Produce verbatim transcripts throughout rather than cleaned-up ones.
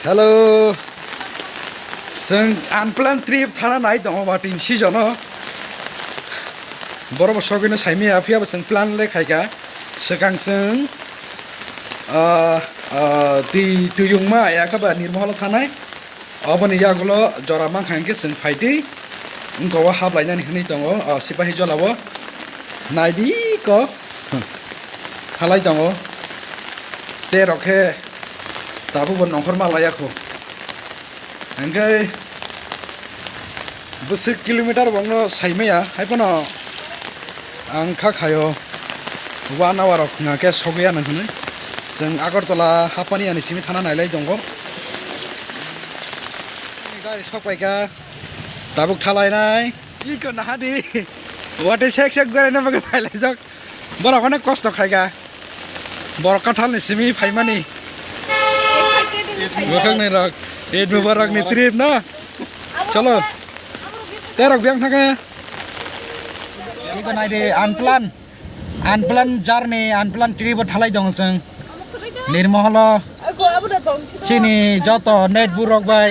Hello. Chwng unplanned trip thana nai tongo ba tin season o. Borok bo sogwino saimaya, phiya bo chwng plan le khaika. Swkang chwng, ah, ah, twi, twiyungma ya khe ba Nirmahal o thanai. Oboni yagulo jora mankha hinkhe chwng phaitwi wngkha o hap lainani hinwi tongo, o sipahi jolao. Naidi kok. Halai tongo. Tei rok khe tabukbo nongkhor ma laiya kho. Hinkhe bwswk kilometer bongno saimaya, haiphano ang kha khaio one hour rok hwnga khe sogwi ano hwnwi. Chwng Agartala hapani ani simi thana nailai tongo. Gari sokpaikha, tabuk thalainai. Iko nahadi. Watwi sek sek gari no bagwi phailaijak. Borok onek kosto khaika. Borok kwthalni simi phaimani. Bwkhakni rok. Eid Mubarakni trip na. Cholo. Terok biyang thangkha. Iko naidi unplan. Unplan journey, unplan trip o thalai tongo chwng. Nirmahalo. Chini joto net burok bai.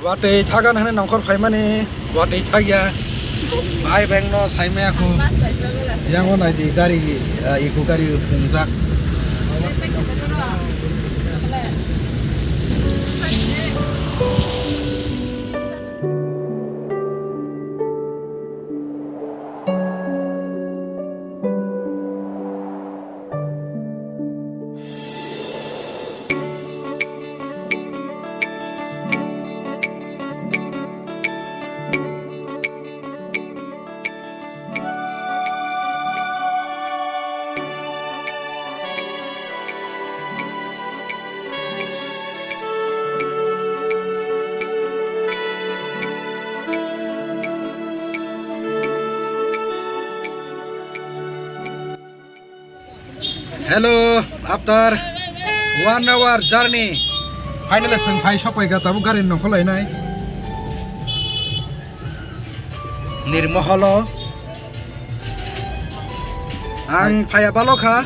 Watwi thagan hwnwi nongkhor phaimani, watwi thagya. Bhai bengno saimaya kho. Yango naidi gari, ah, iko gari phungjak. Hello, after one hour journey, finally chwng phai sokpaikha, tabuk gari nongkhor lainai. Nirmahalo. Ang phaiya balo kha.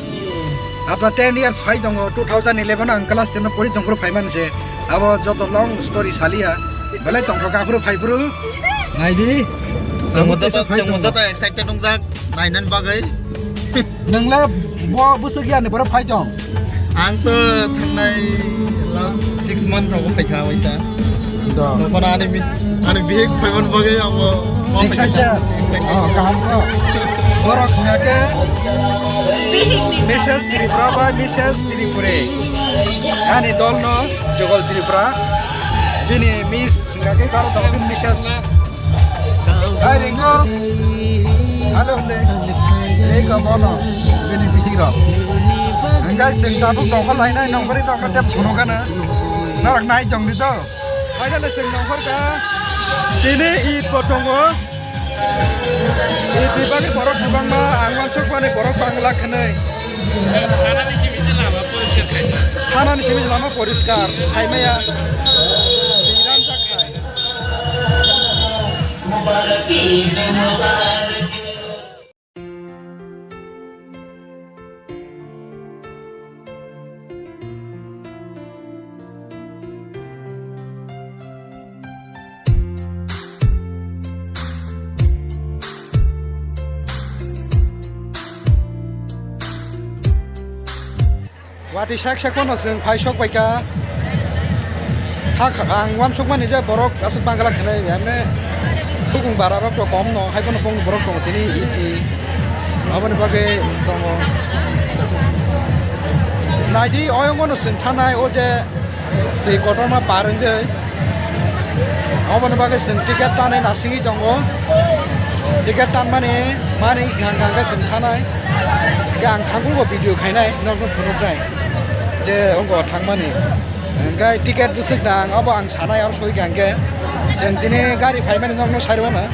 After ten years phai tongo, two thousand eleven ang class ten o pori tongphuru phaimani se. Abo joto long story saliya. Belai tongkha kha phuru phai phuru. Naidi. Chwngbo joto, chwngbo joto excited wngjak nainani bagwi. Nwngla bo bwswk yani borok phai tong? Ang to thangnai last six month rogo phaikha waisa. Do. Tongphano ani mis-, ani bihik phaimani bagwi amo excited. Oh, kaham to. Borok hwnga khe Missus Tripura bai Missus Tripuri. Ani dolno Jogol Tripura. Bini miss hwnga khe karo tongo bini Missus. Hai ringo. Halo hwnde. Ei ka bono. Bini bihiro. Hingkai chwng tabuk nongkhor lainai nongkhorwi nongkhor tep sono gana. Norok nai tongdi to. Finally chwng nongkhor ka. Tini Eid bo tongo. Eid ni bagwi borok kwbangma ang uansuk mani borok bangla khwnwi. Thanani simi je lama poriskar khaisa. Thanani simi je lama poriskar. Saimaya. Twi ramjak khai. Watwi sak sak phano chwng phai sok paikha. Kha kha ang uansukmani je borok aswk bangla khenai, emne bukung bara rok to kom no, hai phano bong borok tongo tini iti. Aboni bagwi tongo. Naidi oyongo no chwng thanai o je twi kotorma par wngwi. Oboni bagwi chwng ticket tanwi nasingwi tongo. Ticket tanmani mani hwnkha hwnkha khe chwng thanai. Hwnkhe ang thangkhugo video khainai, nokno phunuknai je ongko thangmani. Hwnkhe ticket bwswk nang, obo ang sanai, aro soi kha hwnkhe. Chwng tini gari phaimani nokno sai rwmano.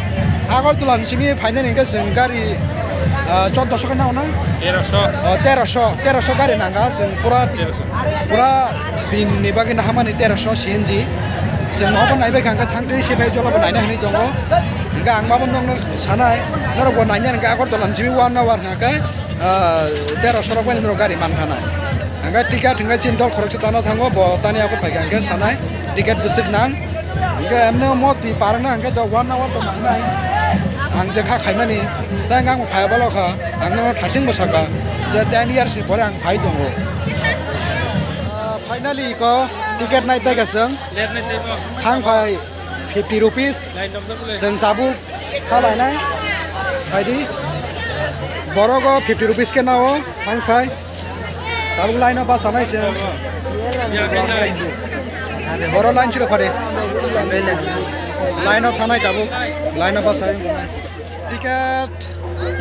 Agartala ni simi phainani hwnkhe chwng gari, ah, choddoso khe nang na? Teroso. Oh, teroso, teroso gari nangkha chwng pura. Teroso. Pura din ni bagwi nahamani teroso C N G. Chwng obo naibai kha hwnkhe thangtwi se bai jolabo naina hinwi tongo. Hwnkhe ang mabo nokno sanai, norokbo naina hwnkhe Agartala ni simi one hour hwnkhe, ah, teroso rok bai norok gari mankha na. Hingke ticket hingke chini dol khoroksa tana thango, bo tani ako phaikha hingke sanai ticket bwswk nang. Hingke emne mo twi parna hingke do one hour to nangnai. Ang je kha khaimani, tei ang phai balo kha, ang no thasing bo saka, je ten years ni pore ang phai tongo. Ah, finally ko ticket nai phaikha chwng. Thang phai fifty rupees. Chwng tabuk kha lainai. Phaidi. Borok o fifty rupees khe nao. Thang phai. Tabuk line o basa nai chwng. Borok line chiro phade. Line o thanai tabuk. Line o basa. Ticket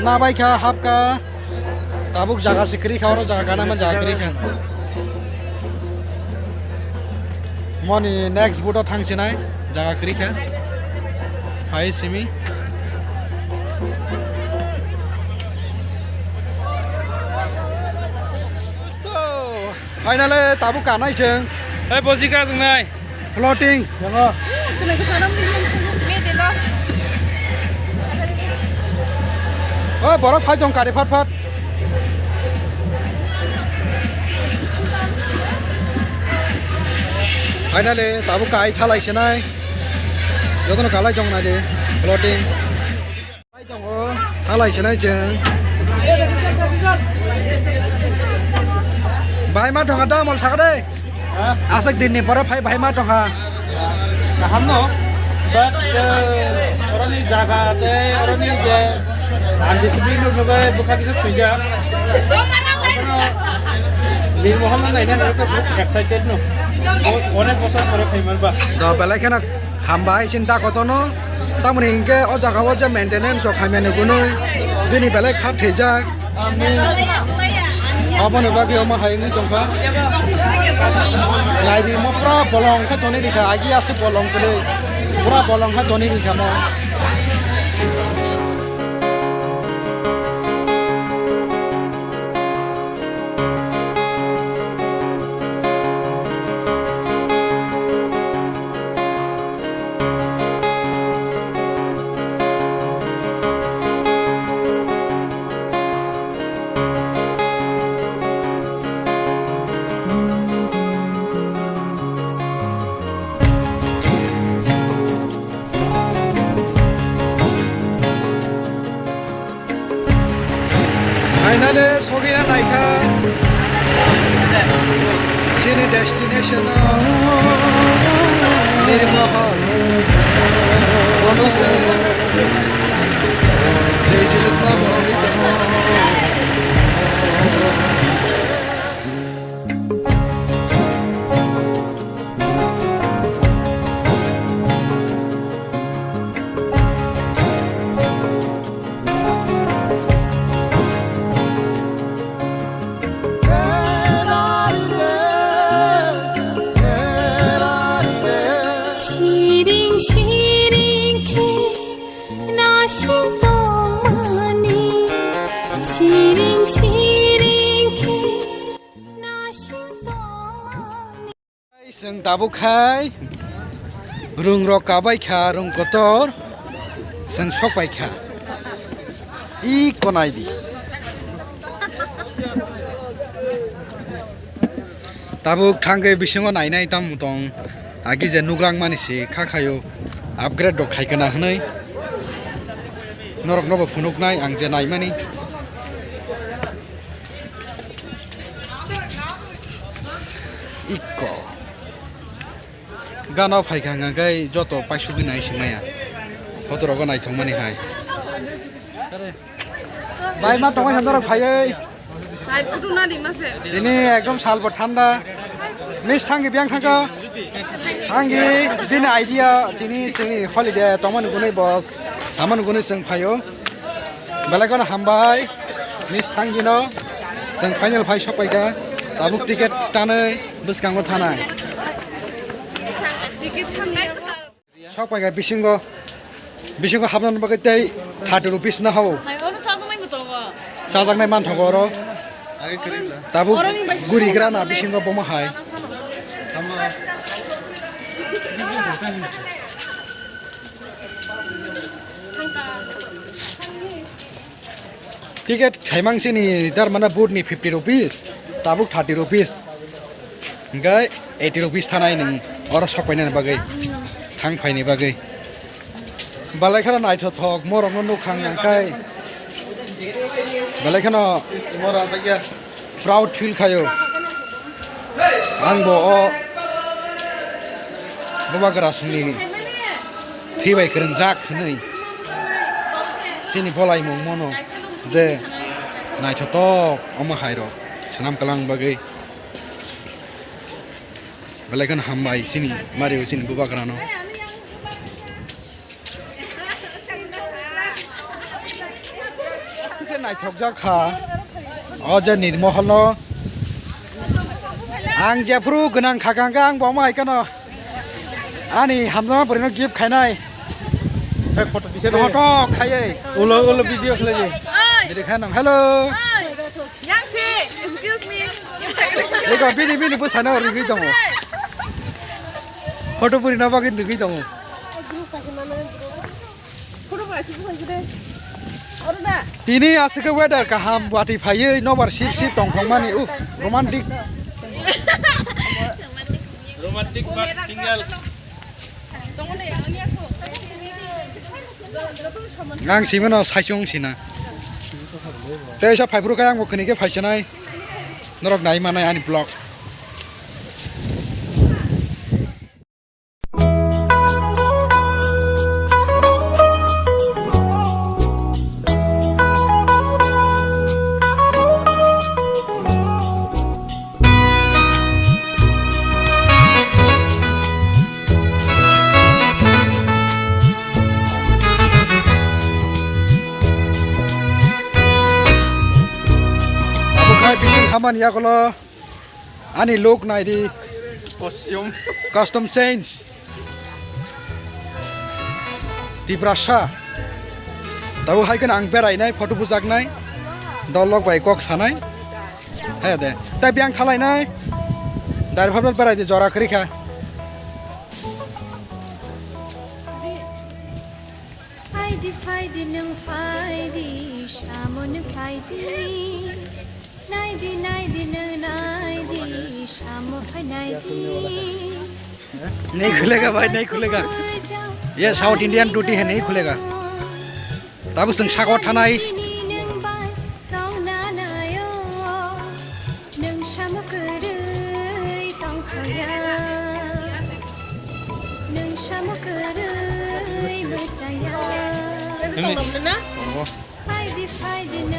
nabai kha, hap kha. Tabuk jaga se kwrwi kha, oro jaga gana man jaga kwrwi kha. Moni next boat o thang sinai, jaga kwrwi kha. Phai simi. Finally, tabuk kanai chwng. Hai, boji ka chwng nai. Floating. Yango. O, borok phai tong kari phat phat. Finally, tabuk kai thalai sinai. Jotono kalai tong nai de. Floating. Tongo, halai sinai chwng. Bahai ma tongkha da mol sakha de. Ha? Aswk din ni pore phai bahai ma tongkha. Kaham no. But, eh, oroni jaga tei oroni je undiscipline rok no bai bwkha kisa thwijak. Abono Nirmohon no naina nai to bahut excited no. Bahut onek bosor pore phai manba. Do belai kheno Hambai chini da kotono, tamoni hinkhe o jaga o je maintenance rok hamya ni hwnwi bini belai kha thwijak. Aboni bagwi omo hai wngwi tongkha. Naidi mo pura bolong khe tonwi rikha, agi aswk bolong kwrwi, pura bolong khe tonwi rikha mo. Finally, sogwina naikha chini destination o Nirmohol. Bono se Jai Jilukma borok ni tongmo. Siring siring khe nasing tongmani, siring siring khe nasing tongmani. Chwng tabuk khai rung rok kabai kha, rung kotor chwng sok pai kha. I konai di. Tabuk thangkhe bisingo nainai tamo tong. Agi je nugrang mani si kha khayo upgrade rok khai kana hwnwi. Norok nobo phunuknai ang je naimani. Ikko. Gana phaikha hwnka khe joto paisugwi nai se maya. Photo rogo naithokmani hai. Bai ma tongwi hamdorok phaiwi. Hai photo na di mase. Tini ekdom salbo thanda. Miss thangi biang thangkha. Thangi bini idea tini sini holiday tongmani gunui boss. Samani gunui chwng phaio. Belai kheno hambai, miss thangi no, chwng final phai sok paikha, tabuk ticket tanwi bwskango thanai. Sok paikha bisingo, bisingo habna bagwi tei thirty rupees no hao. Chajaknai manthogo oro. Tabuk guri gra na bisingo bomo hai. Ticket khaimang sini dar mana board ni fifty rupees. Tabuk thirty rupees. Hingke eighty rupees thanai nwng oro sok painani bagwi, thang phaini bagwi. Belai kheno naithothok, morokno nukha ang nangkhai. Belai kheno proud feel khaio. Ang bo o Bubagra songni thwi bai kwrwngjak hwnwi chini bolaimung mono je naithothok omo hai rok swnam kwlang bagwi. Belai kheno hambai chini Mario chini Bubagrano. Aswk khe naithokjak kha o je nirmoholno. Ang jephru gwnang khakang khe ang bo omo hai kheno ani hamjakma bwrwino gift khainai. Hai photo dise de. Photo khaiwi. Ulo, ulo video khlai di. Video khainang. Hello. Yang si, excuse me. Ego bini, bini bwsano rigwi tongo. Photo puri na bagwi rigwi tongo. Tini aswk weather kaham, watwi phaiwi nobar sip sip tongthokmani. Uff, romantic. Romantic but single. Ang simano saichung sina. Teisa phaiphuru khe ang bo khini khe phaisinai. Norok nai manai ani vlog. Abo khai bising hamani yagulo ani look naidi. Costume. Custom change. Tiprasa. Tabuk hai kheno ang berainai, photo bujaknai. Dolok bai kok sanai. He de. Tai biyang thalainai. Dari phabel berai de jora kwrwi kha. Phaidi, phaidi, nwng phaidi, samung phaidi. Naidi, naidi, nwng naidi, samung phai naidi. Nahi khulega bhai, nahi khulega. Ye South Indian duty hai, nahi khulega. Tabuk chwng sakao thanai. Nwng samung kwrwi tongthokya. Nwng samung kwrwi bwchaya.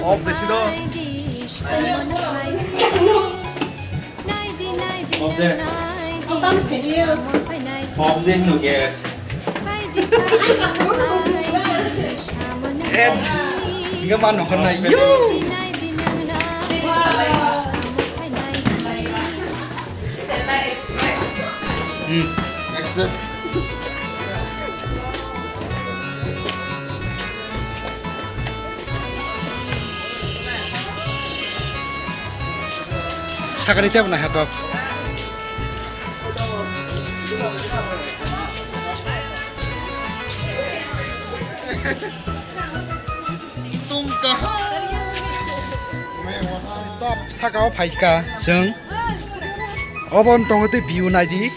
Off de sido. Off de. Off de no ke. Eh, enggak mano kena. Yo. Hmm. Express. Sakari tei bo naiha dok. Top saka o phaika chwng. Obo wng tongo tei view naidi.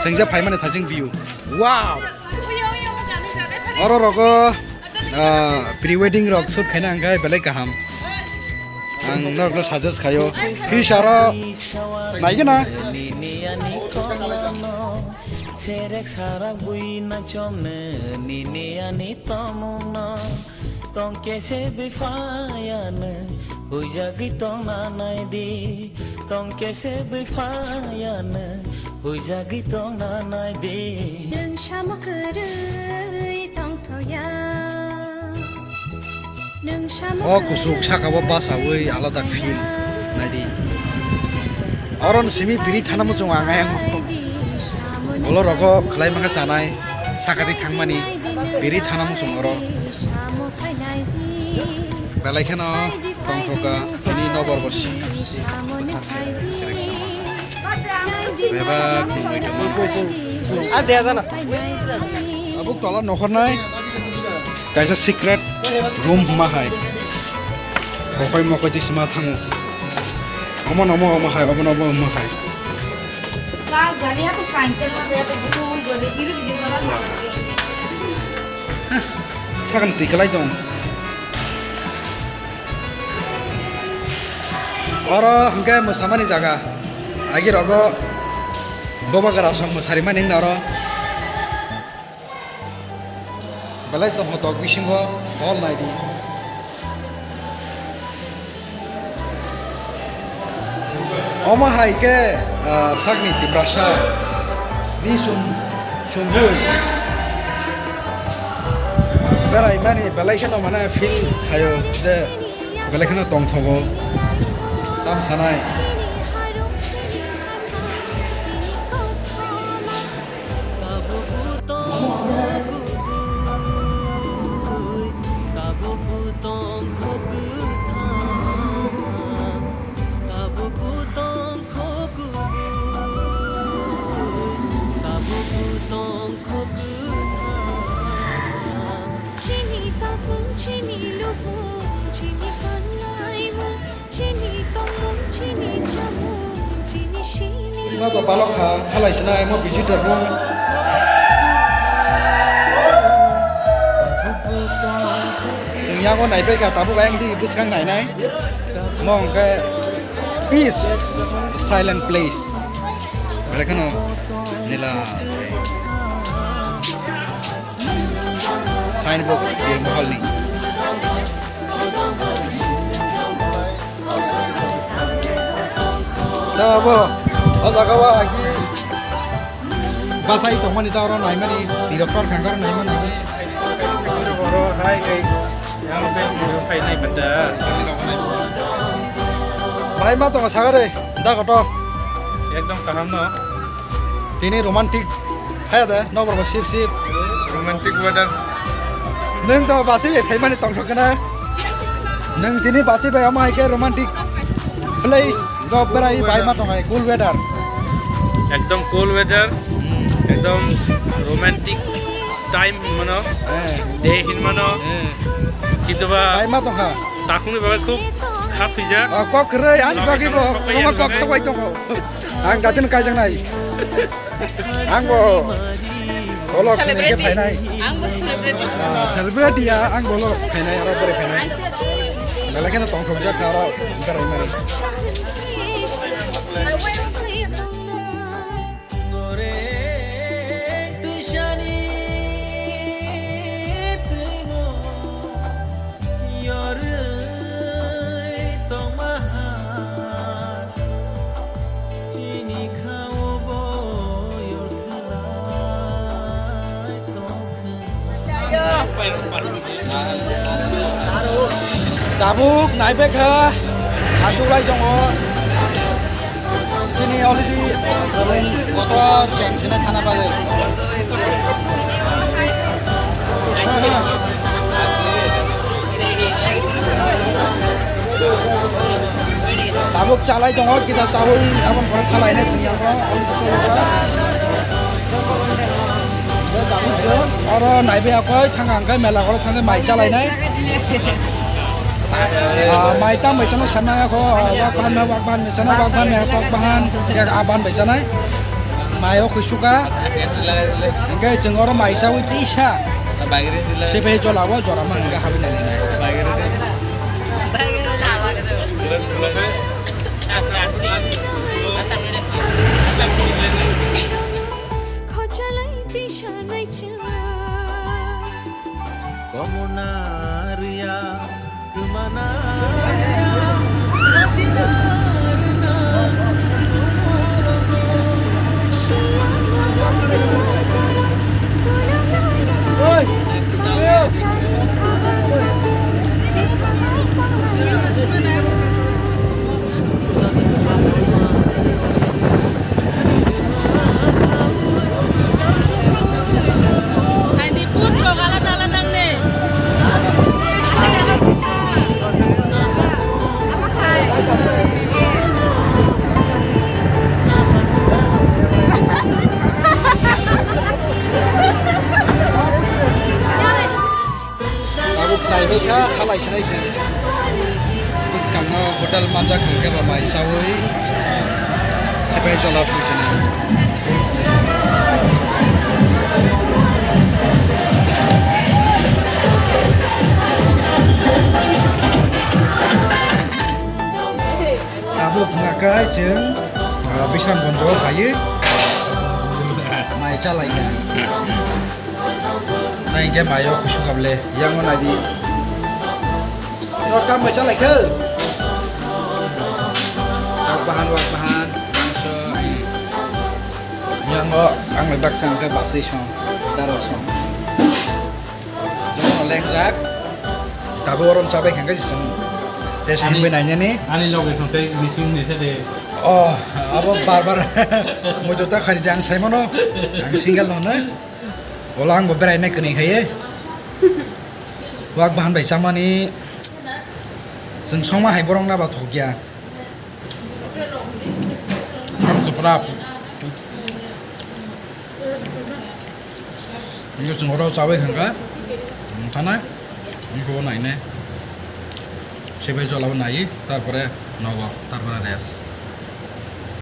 Chwng je phaimani thaching view. Wow! Oro rogo, ah, pre wedding rok shoot khaina hwnkhe belai kaham. Ang norokno suggest khaio. Future o naigena. Serek sarak bui na chomne nini ani tomungno. Tong kese bifayane huijagwi tong nanai di. Tong kese bifayane huijagwi tong nanai di. Nwng samung kwrwi tongthokya. O kuchuk saka o basawi alada feel naidi. Oro ni simi biri thana muchung ang ayang. Bolo rogo khlai maka chanai saka di thangmani biri thana muchung oro. Belai kheno tongthoka ini nobor bo si. Bebak nungwi tongma. Abuk tola nokhornai. Kaisa secret room hwnma hai. Kokoi mokoi twi sima thango. Omo no omo, omo hai, omo no omo, omo hai. Ka jani ha to cycle ma be to buku gole iri video gole. Hah, sakni twi kwlai tong. Oro hwnkhe mwsamani jaga. Agi rogo boba gra song mwsari mani oro. Belai tongthotok bisingo hall naidi. Omo hai khe, ah, sakni Tiprasa di sum-, sumui berai mani belai kheno mane feel khaio je belai kheno tongthogo tam sanai. Tabuk tongkho kwthang, tabuk tongkho kubui, tabuk tongkho kwthang. Chini tapung, chini lubung, chini kanlaimung, chini tongmung, chini chamung, chini sini. Ima to palok kha, halai sina emo visitor room. Chwng yago naipai kha, tabuk ayang di bwskang nainai. Mo hwnkhe peace, silent place. Belai kheno nila. Signboard, ye mahalni. Da abo, o jaga o agi basai tongmani da oro naimani, tirok tor khangkar naimani. Oro hai hai, yang bai muru phai nai banda. Bahai ma tongo sagare, da koto. Ekdom kaham no. Tini romantic. Haya da, nokbar bo sip sip. Romantic weather. Nwng to basi bai phaimani tongthok kana. Nwng tini basi bai ama hai khe romantic place. Rok berai bai ma tongai, cool weather. Ekdom cool weather. Hmm. Ekdom romantic time mano. Eh. Day hin mano. Eh. Kintu ba bai ma tongkha. Takhumni bagwi khub kha thwijak. Ah, kok kwrwi, ani bagwi bo, omo kok sabai tongo. Ang gatin kaijaknai. Ang bo bolok ni khe phainai. Ang bo celebrity. Ah, celebrity ya, ang bolok phainai, aro bere phainai. Belai kheno tongthokjak kha aro berai mani. Tabuk naibaikha, achuklai tongo. Chini already kotor cheng sene thana bagwi. Tabuk chalai tongo, kita sawi abang pore khalai ne sini abang. Oro naibe akoi thang ang kai mela koro thang mai chalai nai. Ah, mai tam bai chana sana ko, ah, wak ban na wak ban bai chana, wak ban na wak ban, ya aban bai chana. Mai o khusuka. Engkai chwng oro mai chawi tisa. Sepe jola o jora man ga habi nai. Ani post rok alada alada wngnai. Tabuk naibaikha, halai sinai se. Bwskango Hotel manjak hwnkhe bo mai chaui sepai jola phuisini. Tabuk hwnka khe chwng, ah, Bisramganj o phaiwi mai chalaikha. Nai hwnkhe mai o khuisuk kable, yang o naidi. Ro tam mai chalaikha. Wak bahan, wak bahan, mangso. Yang o ang le baksa hwnkhe basui song, dara song. Jono lengjak. Tabuk orom chabai khangkhe song. Te sangbai nainani. Ani loge song tei bising ni sade. Oh, abo bar bar. Muitu ta khari de ang saimano. Ang single no na. Ola ang bo berai nai kwnwi khaye. Wak bahan bai chamani. Chwng songma hai borok na ba thokya. Song kwprap. Nini chwng oro chabai khangkha. Thana. Nini bo naine. Sebai jolabo nai. Tarpore nogo. Tarpore rest.